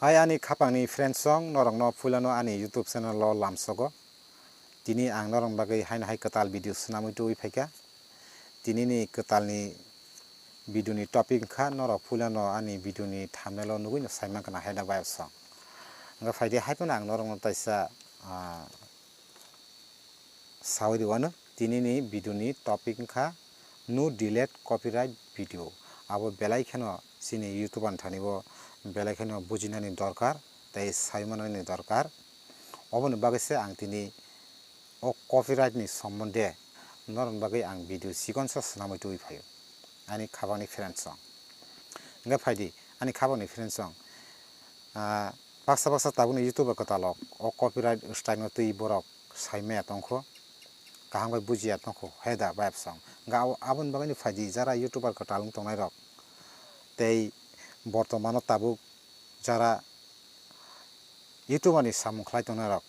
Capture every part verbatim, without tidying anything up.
Hai ani khapangni friends song, norokno puilano ani YouTube channel o lamsogo. Tini ang norokni bagwi haino hai kwtal video swnamwi tubui phaikha. Tinini kwtalni video ni topic wngkha, norok puilano ani video ni thumbnail o nugui no saimankha na hai da bayap song. Wngkha phaidi hai phano ang norokno taisa, ah, sawi rwano. Tinini video ni topic wngkha no delete copyright video. Abo belai kheno chini YouTube ani thani bo belai kheno bujinani dorkar tei sai manani dorkar. Oboni bagwi se ang tini o copyright ni sombonde norokni bagwi ang video chikonsa swnamwi tubui phaio ani khapangni friends song. Hwnkhe phaidi ani khapangni friends song, ah, baksa baksa tabukni YouTuber kwtalrok o copyright strike no twi borok saimaya tongkho, kaham khe bujiya tongkho, heda bayap song. Hwnkhe abo, aboni bagwino phaidi jara YouTuber kwtal wng tongnairok tei bortomano tabuk jara YouTuber ni samung khlai tongnairok,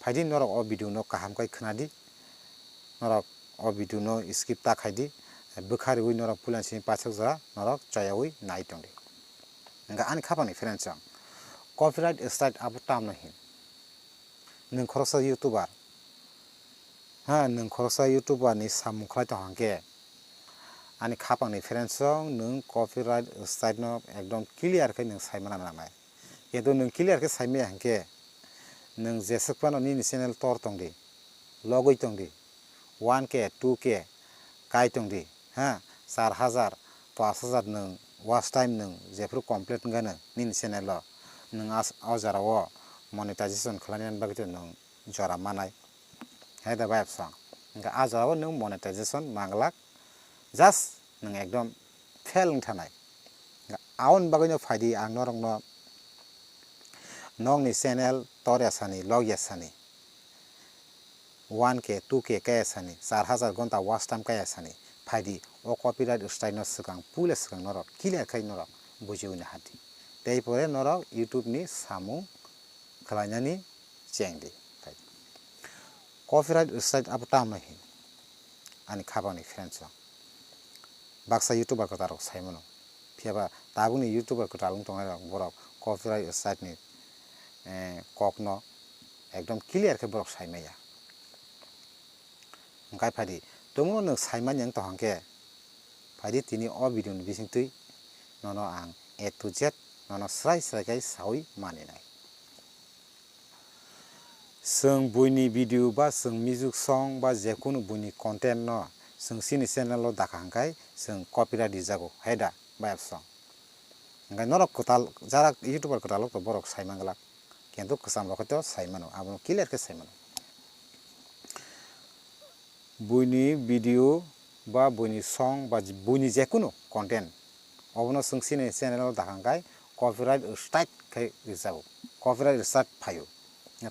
phaidi norok o video no kaham khe khwnadi, norok o video no skip ta khaidi, bwkha riwi norok puila simi paithak jora norok chayawi nai tongdi. Hwnkhe ani khapangni friends song, copyright strike abo tamno hin? Nwng khoroksa YouTuber, ha, nwng khoroksa YouTuber ni samung khlai tong hwnkhe ani khapangni friends song, nwng copyright strike no ekdom clear khe nwng sai mana nangnai. Kintu nwng clear khe sai maya hwnkhe nwng jeswk phano nini channel tor tongdi, logwi tongdi, one K, two K kai tongdi, ha, char hajar, pash hajar nwng watch time nwng jephru complete wngkha nwng nini channel o, nwng as-, o jora o monetization khlainani bagwi to nwng jora manai, hai da bayap song. Hwnkhe a jora o nwng monetization manglak, just nwng ekdom fail wng thanai. Hwnkhe aboni bagwi no phaidi ang norokno nokni channel tor ya sani, log ya sani, one K, two K kaya sani, char hajar gonta watch time kaya sani, phaidi o copyright strike no swkang, puila swkang norok clear khai norok bujiwi nahadi. Tei pore norok YouTube ni samung khlainani chengdi. Copyright strike abo tamo hin ani khapangni friends rok. Baksa YouTuber kwtal rok sai mano. Phiya ba tabukni YouTuber kwtal wng tongnai rok borok copyright strike ni, eh, kokno ekdom clear khe borok sai maya. Hwnkhe phaidi, tongmano nwng sai manya wng tong hwnkhe, phaidi tini o video ni bisingtwi nono ang A to Z nono srai srai khe sawi maninai. Chwng buini video ba chwng music song ba jekunu buini content no chwng chini channel o dakha hwnkhe chwng copyright rijago, hai da bayap song. Hwnkhe norok kwtal, jara YouTuber kwtal rok to borok sai manglak, kintu kwcham rok to sai mano, abono clear khe sai mano. Buini video ba buini song ba buini jekunu content, obono chwng chini channel o dakha hwnkhe copyright strike khe rijago, copyright strike phaio.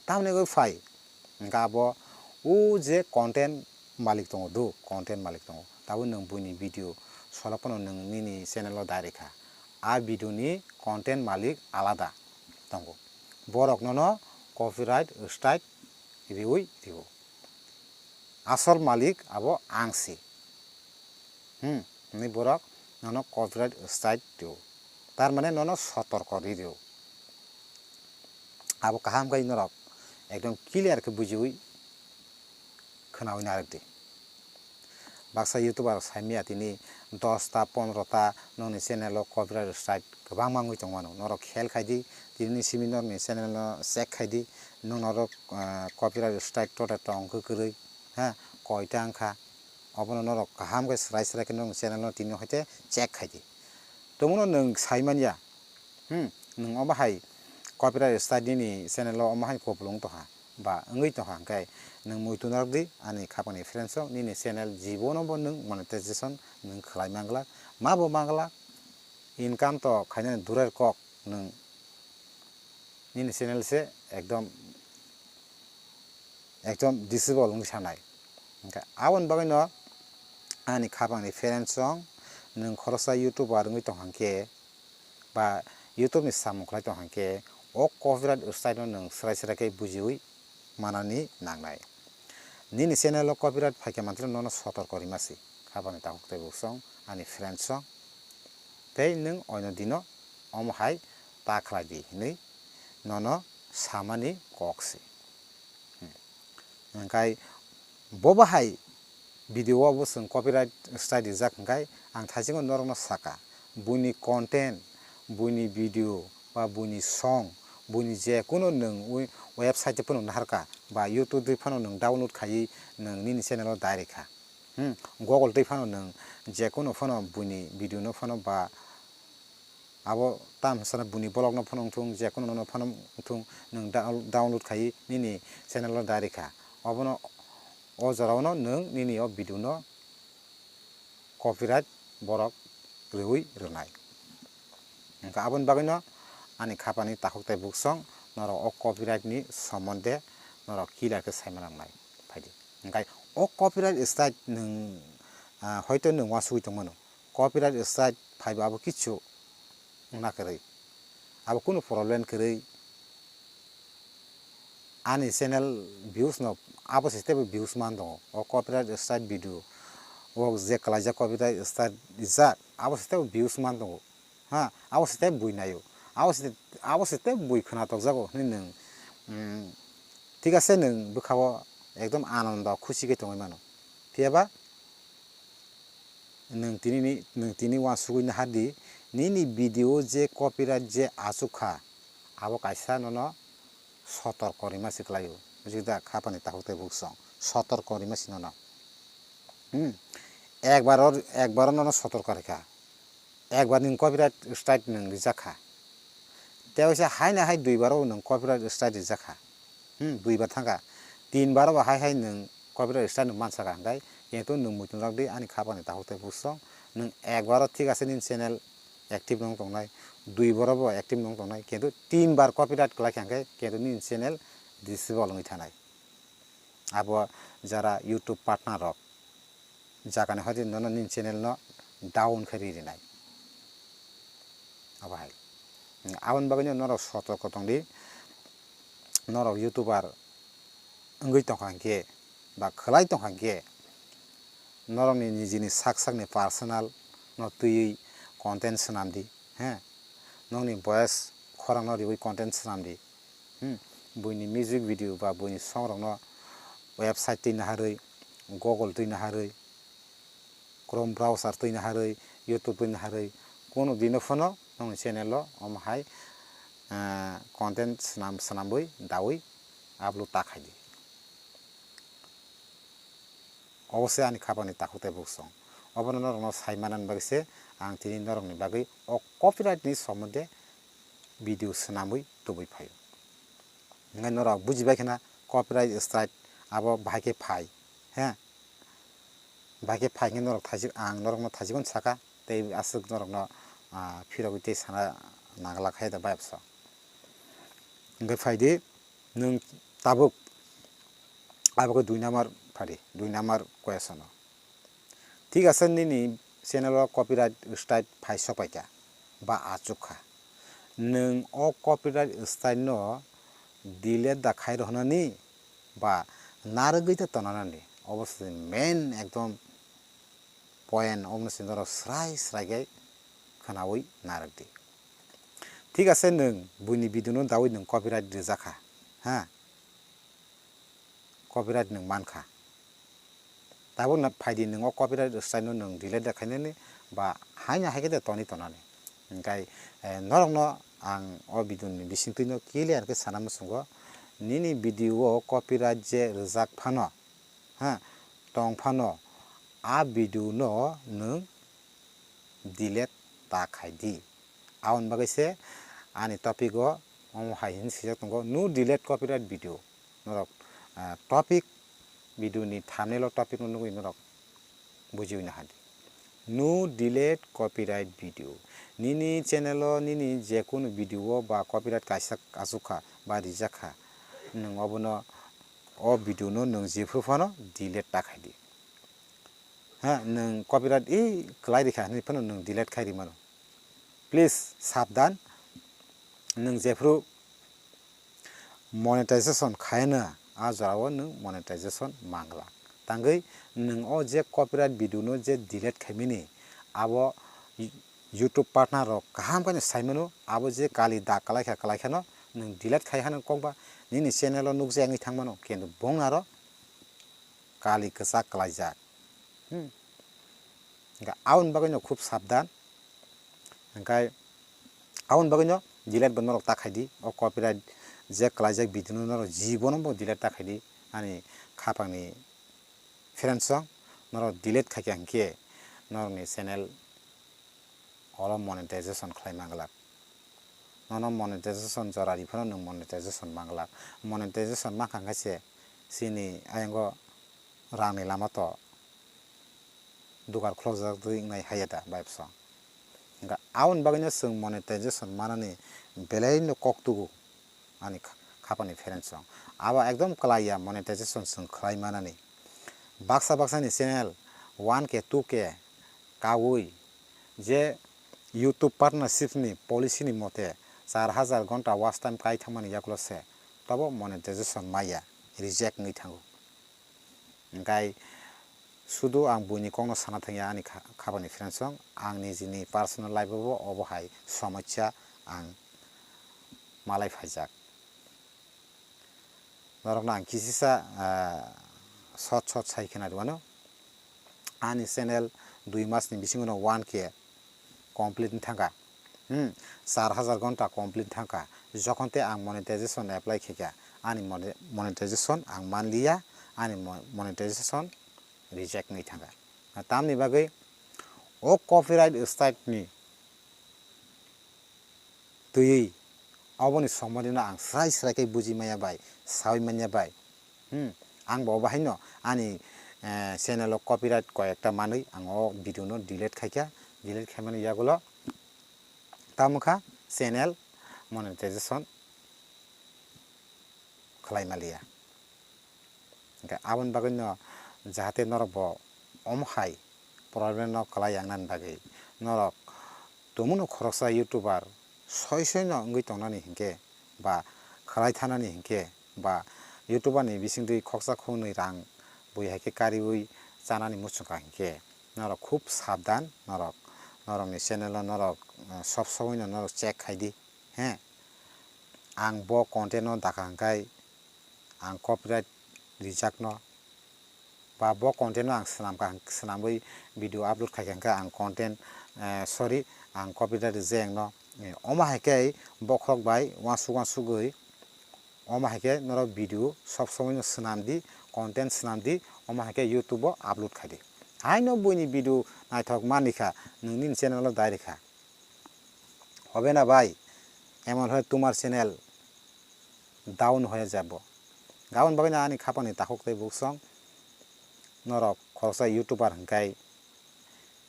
Tamoni wngwi phai, hwnkhe abo o je content malik tongo do, content malik tongo, tabuk nwng buini video solok phano nwng nini channel o dai rikha, a video ni content malik alada tongo, borok nono copyright strike riwi rio. Asol malik abo ang si. Hmm, hwnwi borok nono copyright strike rio. Tar mane nono sotorko ri rio. Abo kaham khe norok ekdom clear khe bujiwi khwnawi narwk di. Baksa YouTuber rok sai maya tini dos ta, pondro ta nokni channel o copyright strike kwbangma wngwi tongmano. Norok khel khai di, tini simi norokni channel no check khai di, nwng norok, ah, copyright strike tota tong khe kwrwi, ha, koita wngkha, obono norok kaham khe srai srai khe norokni channel no tini hoite check khai di. Tongmano nwng sai manya, hmm, nwng omo hai copyright strike nini channel o omo hai kopulung tongkha ba wngwi tongkha, hwnkhe nwng muitu narwk di ani khapangni friends rok, nini channel jibono bo nwng monetization nwng khlai manglak, ma bo manglak, income to khainani durer kok nwng nini channel se ekdom, ekdom disable wngwi sanai. Hwnkhe aboni bagwino ani khapangni friends rok, nwng khoroksa YouTuber wngwi tong hwnkhe ba YouTube ni samung khlai tong hwnkhe o copyright strike no nwng srai srai khe bujiwi manani nangnai. Nini channel o copyright phaikhe manthwino nono sotorko rima si, khapangni takhuk tei buksong ani friends rok. Tei nwng oino dino omo hai ta khlai di hwnwi nono samani kok se. Hmm. Hwnkhe bo bahai video o bo chwng copyright strike rijak hwnkhe ang thaisingo norokno saka, buini content, buini video ba buini song, buini je kunu nwng wi-, website phano naharka ba YouTube twi phano nwng download khaiwi nwng nini channel o direct kha. Hmm, Google twi phano nwng je kunu phano buini video no phano ba abo tam sana buini vlog no phano wngthung, je kunu no phano wngthung, nwng down-, download khaiwi nini channel o direct kha. Obono o jora o no nwng nini o video no copyright borok rwui rwnai. Hwnkhe aboni bagwino ani khapani takhuk tei buksong norok o copyright ni somonde norok clear khe saima nangnai phaidi. Hwnkhe o copyright strike nwng, ah, hoito nwng uansugui tongmano. Copyright strike phaiba abo kichu wngna kwrwi. Abo kunu problem kwrwi. Ani channel views no abo se teibo views man tongo. O copyright strike video o je kwlaijak copyright strike rijak abo se teibo views man tongo. Ha, abo se tei bui naio. Abo se, abo se tei bui khwna tokjago hinwi nwng, mm, thik ase nwng bwkhao ekdom anondo khusi khe tongwi mano. Phiyaba nwng tini ni, nwng tini uansugui nahardi, nini video je copyright je achuk kha, abo kaisa nono sotorko rima se kwlaio. Buji da khapani takhuk tei buksong. Sotorko rima se nono. Hmm. Ekbar o, ekbar o nono sotorko rikha. Ekbar nwng copyright strike nwng rijak kha. Tei waisa haino hai duibar o nwng copyright strike rijak kha. Hmm, duibar thangkha. Tinbar o bo hai hai nwng copyright strike nwng mansakha. Hwnkhe kintu nwng muitungrok di ani khapani takhuk tei buksong. Nwng ekbar o thik ase nini channel active nung tongnai, duibar o bo active nung tongnai, kintu tinbar copyright kwlai kha hwnkhe kintu nini channel disable wngwi thanai. Abo jara YouTube partner rok jagani hoite nono nini channel no down khe ri rinai. Abo hai. Aboni bagwino norok sotorko tongdi, norok YouTuber wngwi tongkha hwnkhe ba khwlai tongkha hwnkhe norokni nijini sak sakni personal no twiwi content swnamdi, he, nokni boyes khorangno riwi content swnamdi. Hmm, buini music video ba buini song rokno website twi naharwi, Google twi naharwi, Chrome browser twi naharwi, YouTube twi naharwi, kunu dino phano nokni channel o omo hai, ah, content swnam, swnamwi dawi upload ta khaidi. Obo se ani khapani takhuk tei buksong. Obono norokno sai manani bagwi se ang tini norokni bagwi o copyright ni somonde video swnamwi tubui phaio. Hwnkhe norok bujibai khna copyright strike abo bahai khe phai, he? Bahai khe phai khe norok thaisik, ang norokno thaisik hwn saka tei aswk norokno, ah, phirogwi tei sana nangla khe da bayapso. Hwnkhe phaidi nwng tabuk abo khe dui number phaidi, dui number question o. Thik ase nini channel o copyright strike phai sok pai kha ba achuk kha. Nwng o copyright strike no delete da khai rohonani ba narwgwi ta tonanani. Obo se main ekdom point, omo se norok srai srai khe khwnaui narwkdi. Thik ase nwng buini video no daui nwng copyright rijak kha, ha? Copyright nwng mankha. Tabuk na phaidi nwng o copyright strike no nwng delete da khainani ba haino hai khe de toni tonani. Hwnkhe, eh, norokno ang o video ni bisingtwino clear khe sana muchungo, nini video o copyright je rijak phano, ha, tong phano, a video no nwng delete ta khai di. Aboni bagwi se ani topic o omo hai hwnwi swijak tongo, "No delete copyright video." Norok, ah, topic video ni thumbnail o topic no nugwi norok bujiwi naha di. "No delete copyright video." Nini channel o nini je kunu video o ba copyright kaisa achuk kha ba rijak kha, nwng obono, o video no nwng jephru phano delete ta khai di. Ha, nwng copyright i kwlai rikha hinwi phano nwng delete khai rimano. Please sabdan, nwng jephru monetization khaina, a jorao nwng monetization mangla. Tangwi nwng o je copyright video no je delete khaimani, abo YouTube partner rok kaham khe saimano, abo je kali da kwlai kha, kwlai kheno nwng delete khai hano kok ba nini channel o nukjak wngwi thang mano, kintu bongni aro kali kwchak kwlaijak. Hmm. Hwnkhe aboni bagwino khub sabdan. Hwnkhe aboni bagwino delete bo norok ta khaidi, o copyright je kwlaijak video no norok jibono bo delete ta khaidi, ani khapangni friends rok, norok delete khaikha hinkhe norokni channel oro monetization khlai manglak. Nono monetization jora ri phano nwng monetization manglak. Monetization mankha khe se chini ayang o rangni lama to dugar khulokjak twi wngnai haiya da vibes o. Hwnkhe aboni bagwino chwng monetization manani belaino kok tugo ani kha-, khapani friends o. Abo ekdom kwlaiya monetization chwng khlai manani. Baksa baksani channel one K, two K kaui je YouTube partnership ni policy ni mote char hajar gonta watch time kai thangmani yakulo se tobo monetization maya, reject wngwi thango. Hwnkhe sudu ang buini kokno sana thangya ani kha-, khapani friends rok, ang nijini personal life o bo obo hai somosya ang malai phaijak. Norokno ang kisisa, ah, short short sai khna rwano. Ani channel dui mas ni bisingo no one K complete wng thangkha. Hmm, char hajar gonta complete thangkha. Jokhon te ang monetization apply khaikha, ani mone-, monetization ang manliya, ani mo-, monetization reject wngwi thangkha. Tamni bagwi o copyright strike ni twiwi aboni somari no ang srai srai khe buji manya bai, saui manya bai. Hmm, ang bo obo haino ani, eh, channel o copyright koi ekta manwi ang o video no delete khaikha, delete khaimani yagulo tamo kha channel monetization khlai maliya. Hwnkhe aboni bagwino jahate norok bo omo hai problem no kwlai yang nani bagwi norok tongmano khoroksa YouTuber soi soi no wngwi tongnani hinkhe ba khlai thanani hinkhe ba YouTuber ni bisingtwi khoksa khoknwi rang bui hai khe kariui chanani muchungkha hinkhe norok khub sabdan norok, norokni channel o norok, eh, sob somoi no norok check khai di, he. Ang bo content no dakha hwnkhe ang copyright rijak no, ba bo content no ang swnamkha, swnamwi video upload khaikha hwnkhe ang content, eh, sorry, ang copyright rijak no, eh, omo hai khe bokhorok bai uansuk uansugwi omo hai khe norok video sob somoi no swnam di, content swnam di, omo hai khe YouTube o upload khai di. Haino buini video naithok manlikha, nwng nini channel o dai rikha. Hobe na bhai, emon hoi tumar channel down hoya jabo. Gabon bagwi na ani khapangni takhuk tei buksong norok khoroksa YouTuber hwnkhe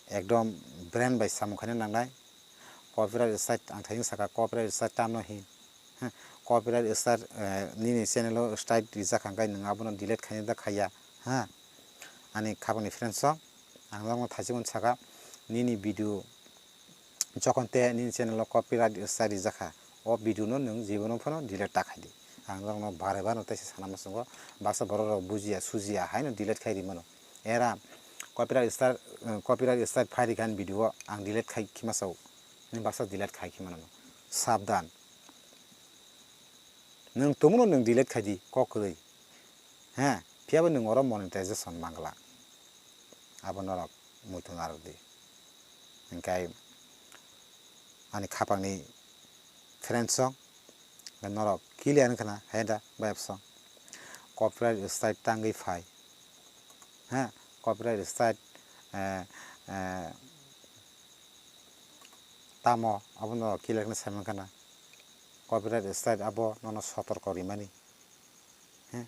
ekdom brain bai samung khaina nangnai. Copyright strike ang thaiwi sakha, copyright strike tamno hin? Ha, copyright strike, eh, nini channel o strike rijak hwnkhe nwng abono delete khaina da khaiya, ha? Ani khapangni friends rok, ang norokno thaichikmani sakha, nini video jokhon te nini channel o copyright strike rijak kha, o video no nwng jibono phano delete ta khai di. Ang norokno bare bare no teisa sana muchungo, baksa borok rok bujiya sujiya haino delete khai ri mano. Era copyright strike, eh, copyright strike phai rikha ani video o ang delete khai khima sao, nini baksa delete khai khima no. Sabdan. Nwng tongmano nwng delete khai di, kok kwrwi. He, phiyaba nwng oro monetization mangla. Abo norok muitu narwk di. Hwnkhe ani khapangni friends rok, norok clear wngkha na, he da, bai apso. Copyright strike tangwi phai. He, copyright strike, eh, eh, tamo, abo norok clear khe sai mankha na. Copyright strike abo nono sotorko rimani. He?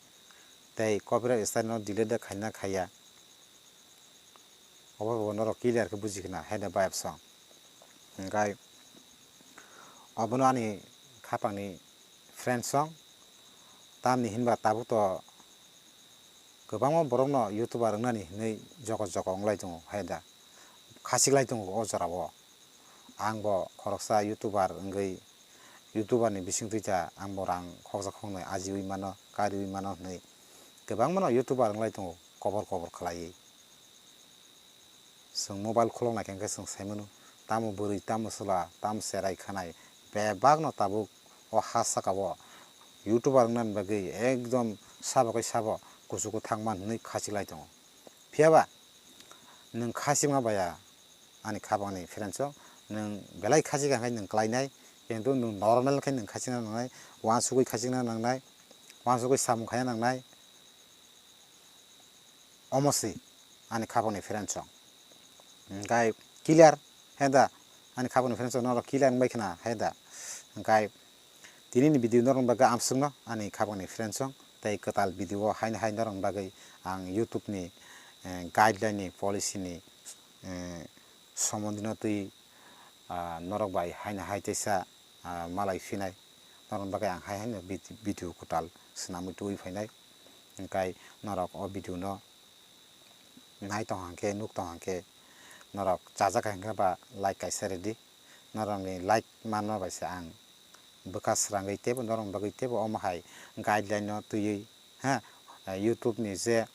Tei copyright strike no delete da khaina khaiya. Obo bo norok clear khe buji khna, haino bai apso. Hwnkhe obono ani khapangni friends song, tamni hinba tabuk to kwbangma borokno YouTuber wngnani hinwi jogo jogo wnglai tongo, hai da, khachik lai tongo o jorao. Ang bo khoroksa YouTuber wngwi, YouTuber ni bisingtwi ta ang bo rang khoksa khoknwi ajiui mano, kariui mano hinwi kwbangmano YouTuber wnglai tongo kobor kobor khlaiwi. Chwng mobile khulok naikha hwnkhe chwng sai mano, tamo bwrwi, tamo chwla, tamo cherai khanai bebakno tabuk O ha saka o YouTuber wngna bagwi ekdom sabo khe sabo kuchugo thangman hwnwi khachilai tongo. Phiyaba nwng khachima baya ani khabangni friends o, nwng belai khachikha khe nwng klainai, kintu nwng normal khe nwng khachina nangnai, uansugwi khachina nangnai, uansugwi samung khaina nangnai. Omo se ani khabangni friends song. Hingkai clear he da ani khabangni friends song, norok clear wngbai khna he da. Hingkai tini ni video norok bagwi amswkno ani khabangni friends song, tei kwtal video o haino hai norok bagwi ang YouTube ni, eh, guideline ni, policy ni, eh, somondi no twi, ah, norok bai haino hai teisa, ah, malai phinai. Norok bagwi ang hai haino vid-, video kwtal swnamwi tubui phainai. Hingkai norok o video no nai tong hang khe, nuk tong hang khe, norok chajak hai khe ba like kaisa ridi. Norokni like manma bai se ang bwkha srangwi teibo norokni bagwi teibo omo hai guideline no twiwi, ha, YouTube ni je,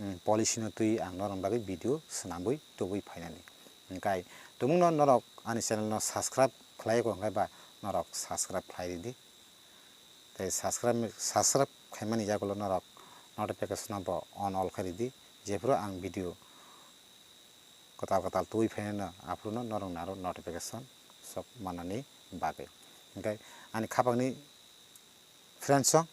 mm, policy no twiwi ang norokni bagwi video swnamwi tubui phainani. Hingkai tumungno norok ani channel no subscribe khlai kho hwnkhe ba norok subscribe khlai ridi. Tei subscribe, subscribe khaimani yagulo norok notification no bo on all khe ridi, jephuru ang video kwtal kwtal tubui phainano aphuru no norok naro notification sok manani bagwi. Hingkai ani khapangni friends song,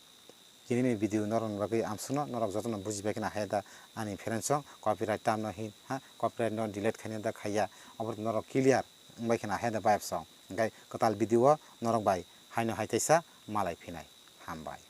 tini ni video norok ni bagwi amswkno norok jotono bujibai khna hai da ani friends song, copyright tamno hin ha, copyright no delete khaina da khaiya, obo norok clear wngbai khna hai da bayap song. Hingkai kwtal video o norok bai haino hai teisa malai phinai. Hambai.